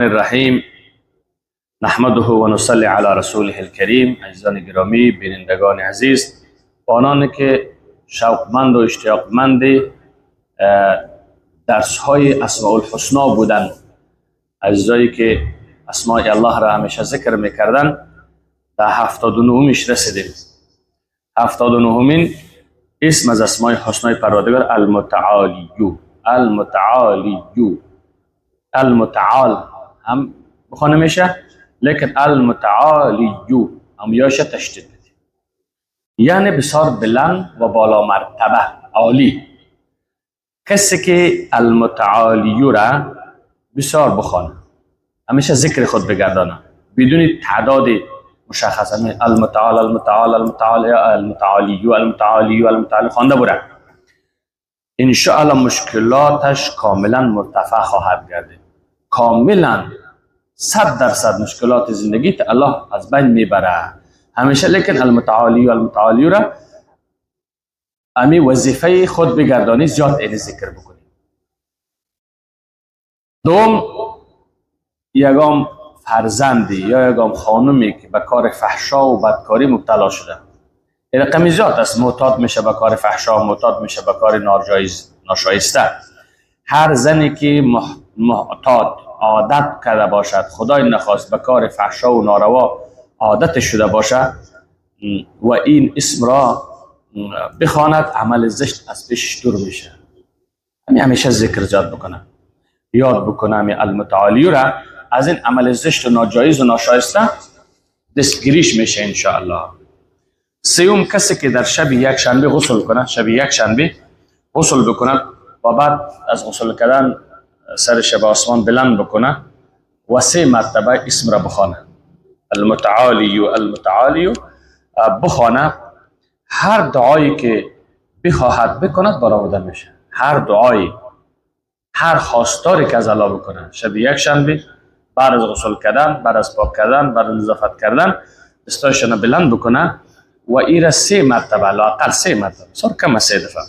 الرحیم نحمده و نصلی علی رسوله الکریم. عزیزان گرامی، بینندگان عزیز، آنانی که شوقمند و اشتیاقمند درس های اسماء الحسنا بودند، عزیزایی که اسماء الله را همیشه ذکر میکردن، در 79میش رسیدیم. 79مین اسم از اسماء حسنای پروردگار المتعالی. المتعالی، المتعال هم بخوانه میشه، لیکن المتعالی هم یاش تشدید بده، یعنی بسیار بلند و بالا مرتبه، عالی. کسی که المتعالی را بسیار بخوانه، همیشه ذکر خود بگردانه بدون تعداد مشخص، همین المتعال المتعال المتعال المتعالی المتعالی المتعالی خوانده بوده، ان شاء الله مشکلاتش کاملا مرتفع خواهد گردید. کاملا 100% مشکلات زندگی الله از بین میبره همیشه. لیکن المتعالی و المتعالی را امی وظیفه خود بگردانی، زیاد این ذکر بکنی. دوم، یگام فرزندی یا یگام خانمی که به کار فحشا و بدکاری مبتلا شده، این رقم زیاد است، معتاد میشه به کار فحشا، معتاد میشه به کار ناجایز، ناشایسته. هر زنی که معتاد عادت کرده باشد، خدای نخواست به کار فحشا و ناروا عادت شده باشه و این اسم را بخواند، عمل زشت از پیشش دور میشه. همین همیشه ذکر زیاد بکنه، یاد بکنه همین المتعالی را، از این عمل زشت و ناجایز و ناشایسته دستگیریش میشه انشاءالله. سیوم، کسی که در شب یک شنبه غسل کنه، شب یک شنبه غسل بکنه و بعد از غسل کردن سرش به آسمان بلند بکنه و سه مرتبه اسم را بخوانه، المتعالی المتعالی بخوانه، هر دعایی که بخواهد بکند برآورده میشه. هر دعایی، هر خواستاری که از الله بکنه، شب یک شنبه بعد از غسل کردن، بعد از پاک کردن، بعد از نظافت کردن، دستایشان بلند بکنه و ایره سه مرتبه، لااقل سه مرتبه، بسیار کم سه دفعه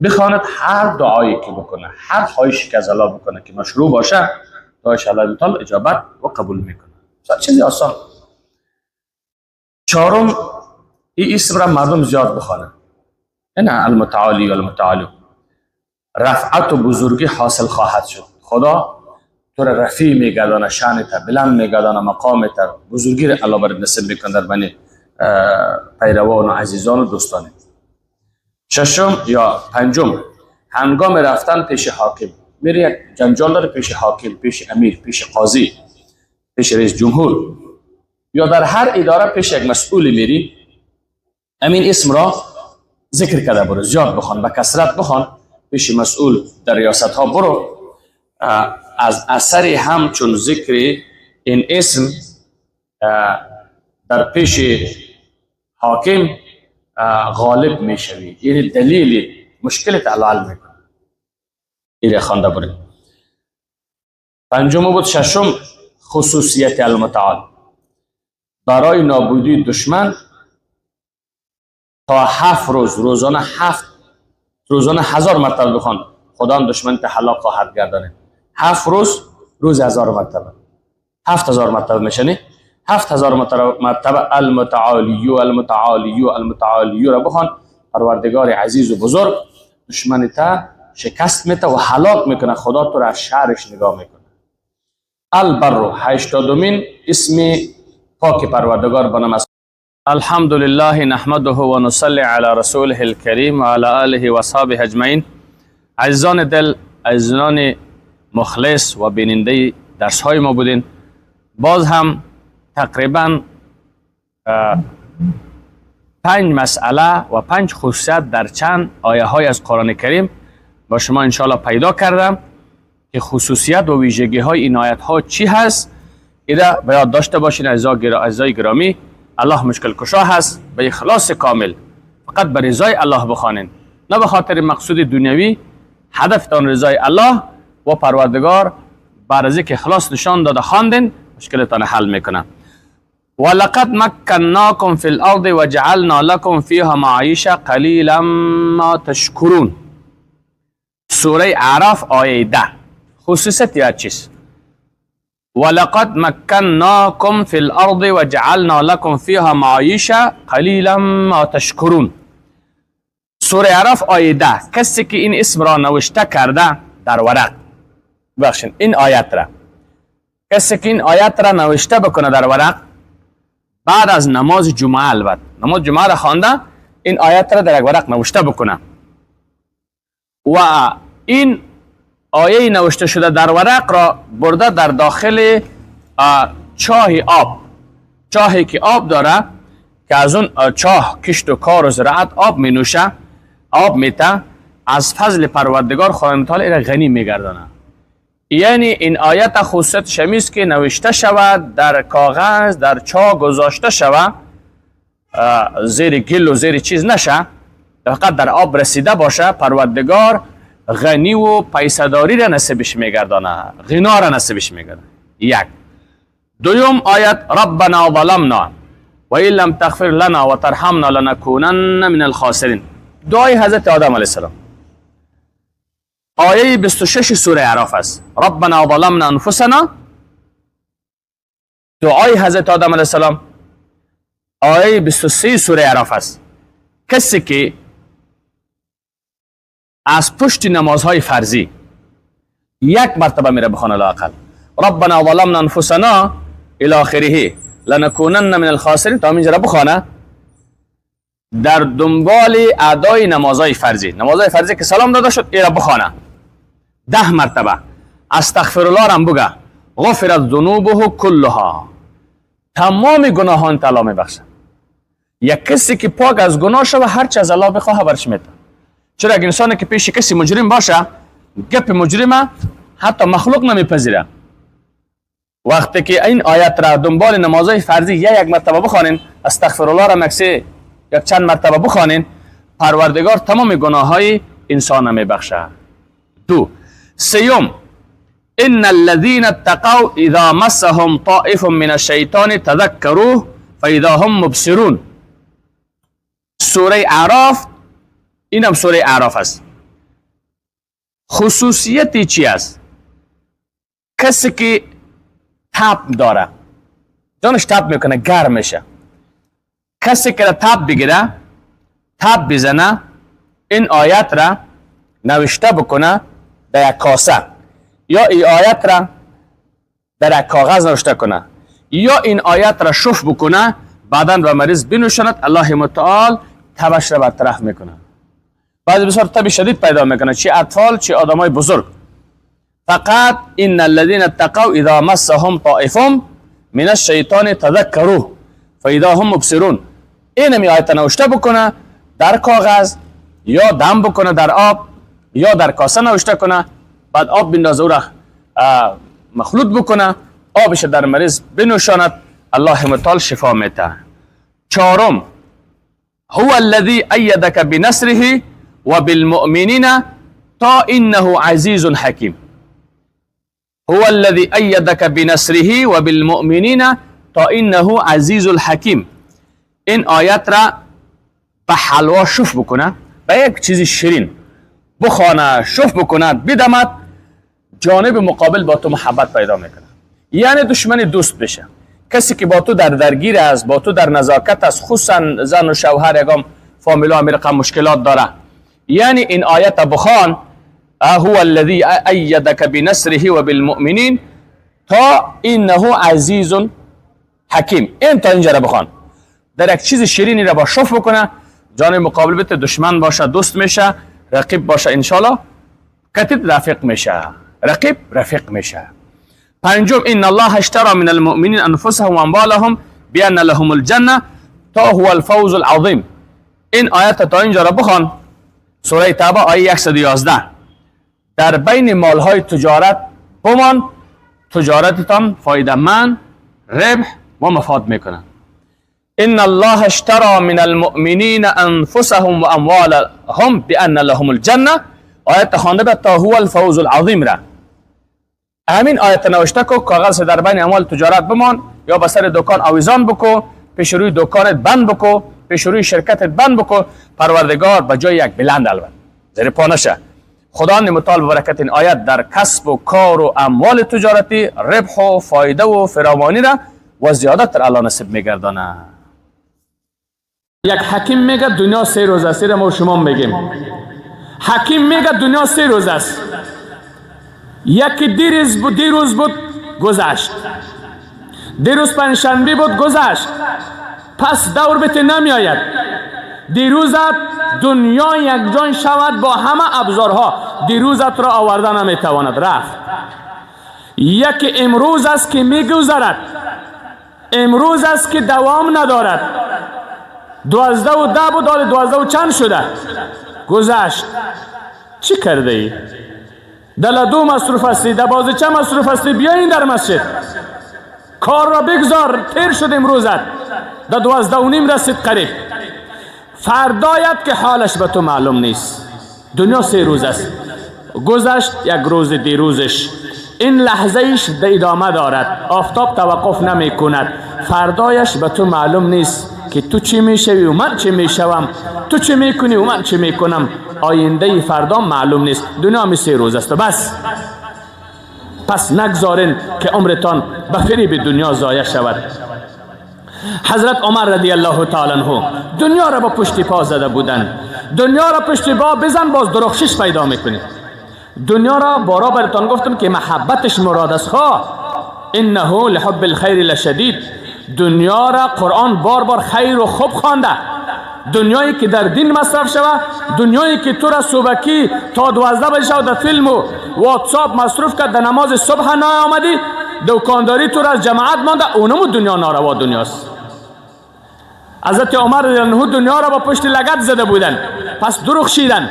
بخواند، هر دعایی که بکنه، هر خواهشی که از الله بکنه که مشروع باشه، دعایش الله تعالی اجابت و قبول میکنه. چیزی آسان. چهارم، این اسم را مردم زیاد بخوانه، نه المتعالی و المتعالی، رفعت و بزرگی حاصل خواهد شد. خدا تو را رفیع میگردانه، شان تا بلند میگردانه، مقام تا بزرگی را الله برات نصیب میکنه در بین پیروان و عزیزان و دوستان. ششم یا پنجم، هنگام رفتن پیش حاکم، میری یک جنجال داره پیش حاکم، پیش امیر، پیش قاضی، پیش رئیس جمهور یا در هر اداره پیش یک مسئول میری، امین اسم را ذکر کرده برو، زیاد بخوان، به کثرت بخوان، پیش مسئول در ریاست ها برو. از اثر همچون ذکر این اسم در پیش حاکم غالب میشوی، یعنی دلیل مشکل حل میکنه. ایره خوانده بریم. پنجم بود. ششم، خصوصیت المتعال، برای نابودی دشمن تا 7 روز روزانه 7 روزانه 1000 مرتبه بخوان، خدا دشمن ته هلاک خواهد گردانه. 7 روز، روز 1000 مرتبه، 7000 مرتبه میشنی. 7000 مرتبه المتعالی المتعالی المتعالی را بخوان، پروردگار عزیز و بزرگ دشمن تا شکست میته و هلاک میکنه. خدا تو را از شرش نگاه میکنه. البر، 80مین اسم پاک پروردگار به نام الحمد لله نحمده و نصلی علی رسوله الکریم و علی آله و اصحابه اجمعین. عزیزان دل، عزیزان مخلص و بیننده درس های ما بودین، باز هم تقریبا 5 مسئله و 5 خصوصیت در چند آیه های از قرآن کریم با شما انشاءالله پیدا کردم که خصوصیت و ویژگی های این آیت ها چی هست. ایره به یاد داشته باشین عزیزای گرامی. الله مشکل کشا هست. به اخلاص کامل فقط به رضای الله بخوانین، نه به خاطر مقصود دنیوی. هدفتان رضای الله و پروردگار، بعد از اینکه اخلاص نشان داده خواندین، مشکلتان حل میکنه. ولقد مکناکم فی الارض وجعلنا لکم فیها معایش قلیلا ما تشکرون. سوره اعراف آیه 10. خصوصیت یا چیز ولقد مکناکم فی الارض وجعلنا لکم فیها معایش قلیلا ما تشکرون. سوره اعراف آیه 10. کسی که این اسم را نوشته کرده در ورق، بخشین این آیت را، کسی که این آیت را نوشته بکنه در ورق بعد از نماز جمعه، البته نماز جمعه را خوانده، این آیت را در یک ورق نوشته بکنه و این آیه نوشته شده در ورق را برده در داخل چاه آب، چاهی که آب داره که از اون چاه کشت و کار و زراعت آب می نوشه، آب میته، از فضل پروردگار خدای متعال را غنی میگردانه. یعنی این آیت خصوصیت شمیست که نوشته شود در کاغذ، در چاه گذاشته شود، زیر گل و زیر چیز نشه، فقط در آب رسیده باشه، پروردگار غنی و پیسداری را نصیبش میگردانه، غنا را نصیبش میگردانه. یک. دوم آیت ربنا ظلمنا و این لم تغفر لنا و ترحمنا لنکونن من الخاسرین. دعای حضرت آدم علیه السلام، آیه 26 سوره اعراف است. ربنا ظلمنا انفسنا، دعای حضرت آدم علیه السلام، آیه 23 سوره اعراف است. کسی که از پشت نمازهای فرضی یک مرتبه میره بخوانه لااقل ربنا ظلمنا انفسنا الی آخره لنکونن من الخاسرین، تا اینجا را بخوانه در دنبال ادای نمازهای فرضی، نمازهای فرضی که سلام داده شد ایرا بخوانه 10 مرتبه، استغفر الله را بگه، غفرت ذنوبه کلها، تمام گناهان تعالی میبخشه. یک کسی که پاک از گناه شوه هر چه از الله بخواه برش میده. چرا اگه انسانی که پیش کسی مجرم باشه، گپ مجرمه حتی مخلوق نمیپذیره. وقتی که این آیت را دنبال نمازهای فرضی یک مرتبه بخوانین، استغفر الله را مکسی یک چند مرتبه بخوانین، پروردگار تمام گناههای انسان میبخشه. دو. سیوم ان الذين اتقوا اذا مسهم طائف من الشیطان تذکروا فاذا هم مبصرون. سوره اعراف، اینم سوره اعراف است. خصوصیتی چی است؟ کسی که تب داره، جانش تب میکنه، گرم میشه، کسی که تب بگیره، تب بزنه، این آیت را نوشته بکنه در یک کاسه، یا این آیت را در یک کاغذ نوشته کنه، یا این آیت را شف بکنه، بعدا به مریض بنوشاند، الله متعال تبش را برطرف میکنه. بعضی بسیار تب شدید پیدا میکنه، چه اطفال چه آدمای بزرگ. فقط ان الذين اتقوا اذا مسهم طائف من الشیطان تذکروا فاذا هم مبصرون. این آیت نوشته بکنه در کاغذ، یا دم بکنه در آب، یا در کاسه نوشته کنه، بعد آب بندازه او را مخلوط بکنه، آبش در مریض بنوشاند، الله متعال شفا میده. چهارم هو الذي ایدک بنصره و بالمؤمنین تا انه عزیز حکیم. هو الذي ایدک بنصره و بالمؤمنین تا انه عزیز الحکیم. این آیت را به حلوا شف بکنه، به یک چیز شیرین بخوانه، شف بکنه، بدمد، جانب مقابل با تو محبت پیدا میکنه. یعنی دشمن دوست بشه، کسی که با تو در درگیر است، با تو در نزاکت است، خصوصا زن و شوهر یکم فامیلا هم رقم مشکلات داره. یعنی این آیت بخوان هو الذي ایدک بنصره و بالمؤمنین تا انه عزیز حکیم. این تا اینجا را بخوان، در یک چیز شیرینی را با شف بکنه، جانب مقابل بته دشمن باشه دوست میشه، رقیب باشه انشالله کتب رفیق میشه، رقیب رفیق میشه. پنجم ان الله اشترى من المؤمنین انفسهم واموالهم بان لهم الجنه تا هو الفوز العظیم. این آیت تا اینجا را بخوان، سوره توبه آیه 111. در بین مالهای تجارت بمان، تجارتتان فایده من، ربح و مفاد میکنه. ان الله اشترى من المؤمنین انفسهم واموالهم بان لهم الجنه. آیت خوانده به تا هو الفوز العظیم را. همین آیت نوشته کو، کاغذ در بین اموال تجارت بمان، یا به سر دکان آویزان بکو، پیش روی دکانت بند بکو، پیش روی شرکتت بند بکو، پروردگار به جای یک بلند البته زیر پا نشه، خدا متعال برکت این آیت در کسب و کار و اموال تجارتی ربح و فایده و فراوانی را و زیادت تر الله نصیب میگردانه. یک حکیم میگه دنیا 3 روز است، ما شما میگیم. حکیم میگه دنیا 3 روز است. یکی دیروز بود گذشت، دیروز پنجشنبه بود گذشت، پس دور بت نمی آید. دیروزت دنیا یک جان شود با همه ابزارها، دیروزت را آورده نمیتواند، رفت. یکی امروز است که میگذرد، امروز است که دوام ندارد. 12:10 بود، حال 12 و چند شده، گذشت. چی کرده ای؟ دل دو مصروف هستی، در بازیچه مصروف هستی، بیاین در مسجد کار را بگذار، تیر شد امروزت، در 12:30 رسید قریب. فردایت که حالش به تو معلوم نیست. دنیا 3 روز است، گذشت یک روز دیروزش، این لحظه ایش ادامه دارد، آفتاب توقف نمی کند. فردایش به تو معلوم نیست که تو چی میشوی و من چی میشوم، تو چی میکنی و من چی میکنم. آینده فردا معلوم نیست. دنیا می 3 روز است و بس. پس نگذارین که عمرتان به فریب دنیا ضایع شود. حضرت عمر رضی الله تعالی عنه دنیا را با پشت پا زده بودند. دنیا را پشت پا بزن، باز درخشش پیدا میکنی. دنیا را بارا براتان گفتم که محبتش مراد است. خواه انه لحب الخیر لشدید. دنیا را قرآن بار بار خیر و خوب خوانده. دنیایی که در دین مصرف شوه، دنیایی که تو را صبحکی تا 12 بجه شو در فیلم و واتساپ مصروف کرد، در نماز صبح نیامدی، دکانداری تو را از جماعت مانده، اونمو دنیا ناروا دنیاست. حضرت عمر رضی الله عنه دنیا را با پشت لگد زده بودن، پس درخشیدن.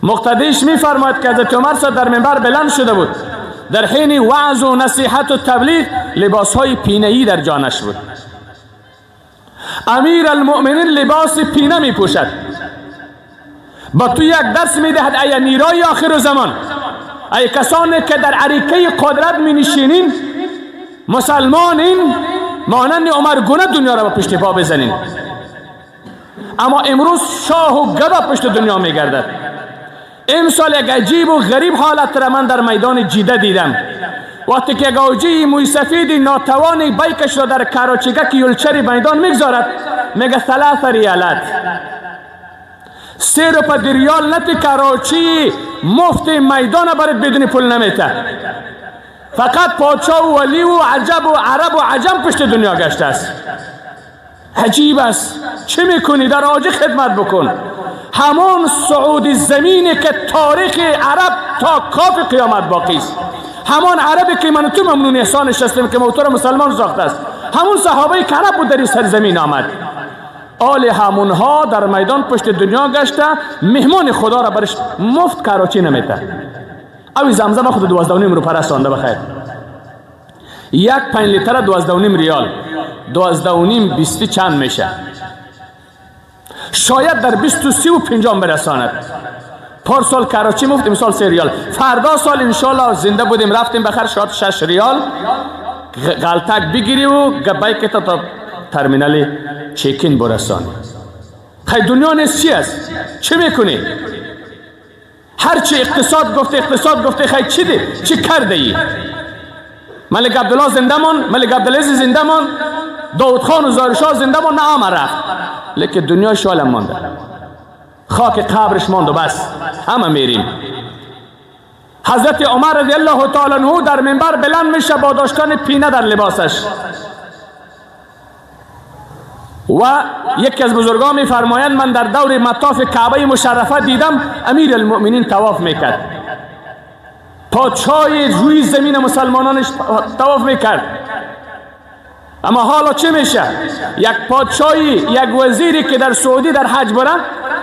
مقتدیش میفرماید که حضرت عمر در منبر بلند شده بود، در حین وعظ و نصیحت و تبلیغ لباسهای پینه‌ای در جانش بود. امیر المؤمنین لباس پینه می پوشد، با تو یک درس می دهد ای امیرای آخر زمان، ای کسانی که در عریکه قدرت می نشینین، مسلمانین، مانند عمر گونه دنیا را به پشت پا بزنین. اما امروز شاه و گدا پشت دنیا می گردد. امسال یک عجیب و غریب حالت را من در میدان جیده دیدم. وقتی که گاوجی موی سفید ناتوان بایکش را در کراچیگه که یولچری میدان میگذارد، میگه 3 ریالات، 3 روپه ریال نتی کراچی مفت میدان برات بدون پول نمیته. فقط پادشاه و ولی و عجب و عرب و عجم پشت دنیا گشته است. عجیب است. چه میکنی؟ در آجی خدمت بکن. همون سعودی زمینی که تاریخ عرب تا کاف قیامت باقی است، همان عربی که من تو ممنون احسانش هستیم که موتور مسلمان ساخته است، همون صحابه که عرب بود در این سرزمین آمد، آل همونها در میدان پشت دنیا گشته، مهمان خدا را برش مفت کراچی نمیته. اوی زمزم خود 12.5 روپه رسانده بخیر. یک 5 لیتر 12.5 ریال، 12.5 20 چند میشه، شاید در 23 و 50 برساند. پارسال کراچی مفت، امسال 3 ریال. فردا سال انشالله زنده بودیم رفتیم بخیر، شاید 6 ریال غلطک بگیری و گبای که تا ترمینال چکین برسانی. خیلی دنیا نیست چی است؟ چه میکنی؟ هرچی اقتصاد گفته، اقتصاد گفته، خیلی چی دی؟ چی کرده ای؟ ملک عبدالله زنده مان، ملک عبدالعزیز زنده مان، داود خان و زارشاه زنده مان، نه آمد رفت، لیکن دنیا شالم مانده، خاک قبرش ماند و بس، همه میریم. حضرت عمر رضی الله تعالی عنه در منبر بلند میشه با داشتن پینه در لباسش و یکی از بزرگان میفرمایند من در دور مطاف کعبه مشرفه دیدم امیر المؤمنین طواف میکرد، پادشاه روی زمین مسلمانانش طواف میکرد. اما حالا چه میشه؟ یک پادشاهی، یک وزیری که در سعودی در حج بره،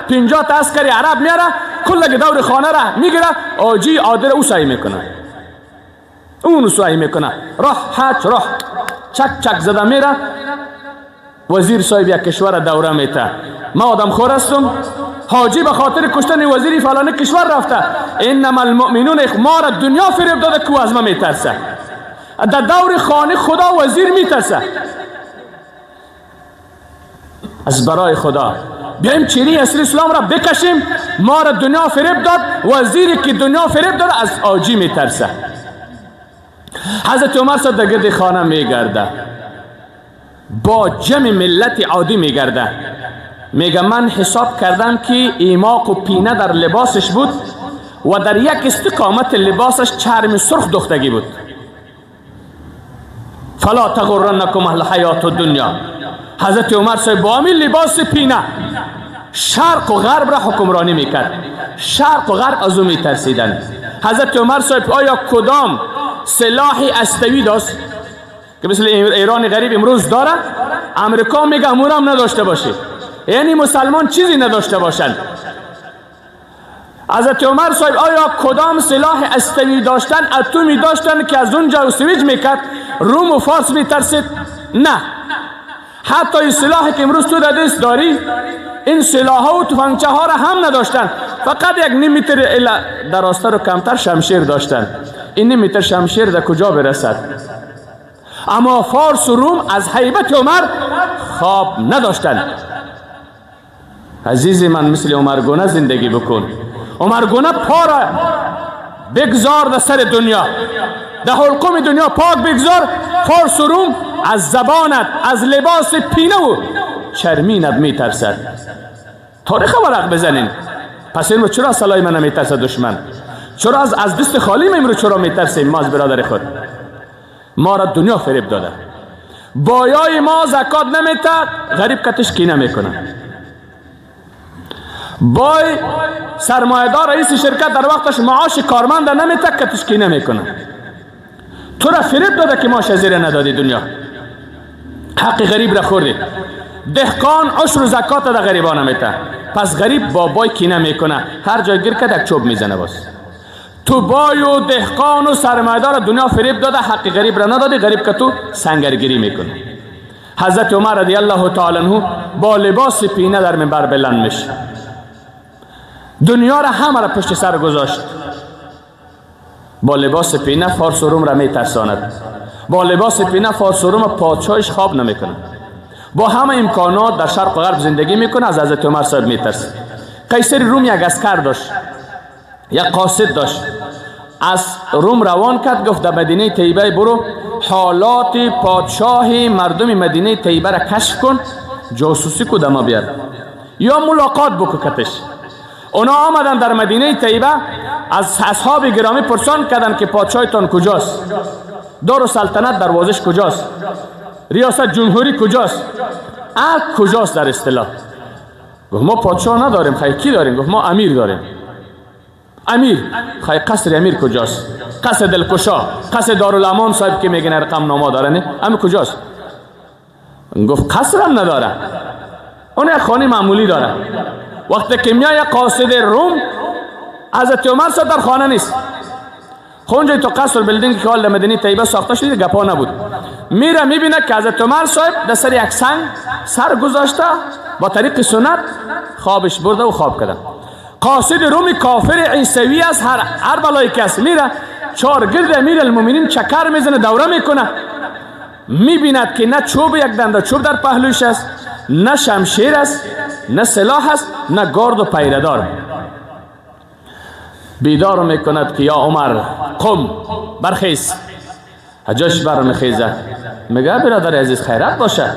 50 تا عسکری عرب میاره، کل دور خانه را میگیره، آجی عادل او سعی میکنه، اون سعی میکنه، راه حج راه چک چک زده میره. وزیر صاحب یک کشور دوره میته، ما آدم خور هستم، حاجی به خاطر کشتن وزیری فلان کشور رفته. انما المؤمنون، ما را دنیا فریب داده که از ما میترسه. در دور خانه خدا وزیر میترسه. از برای خدا بیایم چهره اصلی اسلام را بکشیم. ما را دنیا فریب داد، وزیری که دنیا فریب داد از آجی میترسه. حضرت عمر صاحب در گرد خانه میگرده، با جمع ملت عادی میگرده، میگه من حساب کردم که ایماق و پینه در لباسش بود و در یک استقامت لباسش چرم سرخ دوختگی بود. فلا تغرنکم الحیات الدنیا. حضرت عمر صاحب با همین لباس پینه شرق و غرب را حکمرانی میکرد، شرق و غرب از او میترسیدند. حضرت عمر صاحب آیا کدام سلاح استوی داشت که مثل ایران غریب امروز داره؟ امریکا میگه امورم نداشته باشه، یعنی مسلمان چیزی نداشته باشند. حضرت عمر صاحب آیا کدام سلاح استوی داشتن، اتمی داشتن که از اونجا سویج میکرد روم و فارس میترسید؟ نه. حتی این سلاحی که امروز تو در دست داری، این سلاح ها و تفنگچه ها را هم نداشتن، فقط یک نیم متر درازتر و کمتر شمشیر داشتن. این نیم متر شمشیر در کجا برسد؟ اما فارس و روم از هیبت عمر خواب نداشتن. عزیز من، مثل عمر گونه زندگی بکن. عمر گونه پا را بگذار در سر دنیا، در حلقوم دنیا پاک بگذار. فارس و روم از زبانت، از لباس پینه و چرمینت میترسد. تاریخ ورق بزنین. پس این رو چرا سلای من نمیترسد دشمن؟ چرا از دست خالی من رو چرا میترسیم ما از برادر خود؟ ما را دنیا فریب داده. بایای ما زکات نمیته، غریب کتش کینه میکنه. بای سرمایه‌دار رئیس شرکت در وقتش معاش کارمند نمیته، کتش کینه میکنه. تو را فریب داده که معاش زیر ندادی دنیا، حق غریب را خوردی. دهقان عشر و زکات در غریبان نمیته، پس غریب با بای کینه میکنه، هر جای گیر کرد یک چوب میزنه. باز تو بای و دهقان و سرمایه‌دار دنیا فریب داده، حق غریب را ندادی، غریب که تو سنگرگیری میکنه. حضرت عمر رضی الله تعالی عنه با لباس پینه در منبر بلند میشه، دنیا را همه را پشت سر گذاشت. با لباس پینه فارس و روم را میترساند. با لباس پینه فارس و روم پادشاهش خواب نمیکنه. با همه امکانات در شرق و غرب زندگی میکنه، از حضرت عمر صاحب میترسه. قیصر روم یک عسکر داشت، یک قاصد داشت، از روم روان کرد، گفت در مدینه طیبه برو حالات پادشاه مردم مدینه طیبه را کشف کن، جاسوسی کو دما بیار یا ملاقات بکو کتش. اونا آمدن در مدینه طیبه، از اصحاب گرامی پرسان کردن که پادشاهتان کجاست، دار سلطنت دروازش کجاست، ریاست جمهوری کجاست، ارگ کجاست در اصطلاح. گفت ما پادشاه نداریم. خیلی کی داریم؟ گفت ما امیر داریم. امیر؟ خیلی قصر امیر کجاست؟ قصر دلکشا، قصر دارالامان صاحب که میگن رقم نامه داره، نه امیر کجاست؟ گفت قصرم نداره، اون یک خانه معمولی داره. وقتی که میای قاصد روم، حضرت عمر صاحب در خانه نیست. خونجای تو قصر building که حال مدینه طیبه ساخته شده گپا نبود. میره میبینه که حضرت عمر صاحب در سر یک سنگ سر گذاشته، با طریق سنت خوابش برده و خواب کرده. قاصد رومی کافر عیسوی است، هر بلایی کس میره چهار گرد امیر المومنین چکر میزنه، دوره میکنه، میبیند که نه چوب یک دنده چوب در پهلوش است، نه شمشیر است، نه سلاح است، نه گارد و پیردار. بیدار میکند که یا عمر قم، برخیز. جاش برمیخیزه، میگه برادر عزیز خیرت باشه.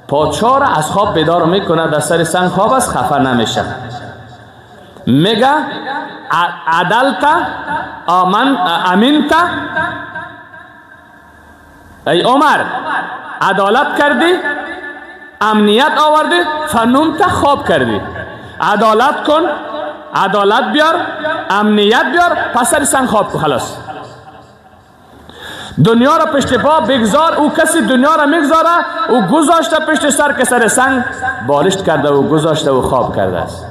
پادشاه را از خواب بیدار میکنه، در سر سنگ خواب است، خفه نمیشه. میگه عدلت آمن امینت، ای عمر عدالت کردی، امنیت آوردی، فنومت خواب کردی. عدالت کن، عدالت بیار، امنیت بیار، پس سر سنگ خواب کن، خلاص. دنیا را پشت پا بگذار. او کسی دنیا را میگذاره، او گذاشته پشت سر که سر سنگ بالشت کرده و گذاشته و خواب کرده است.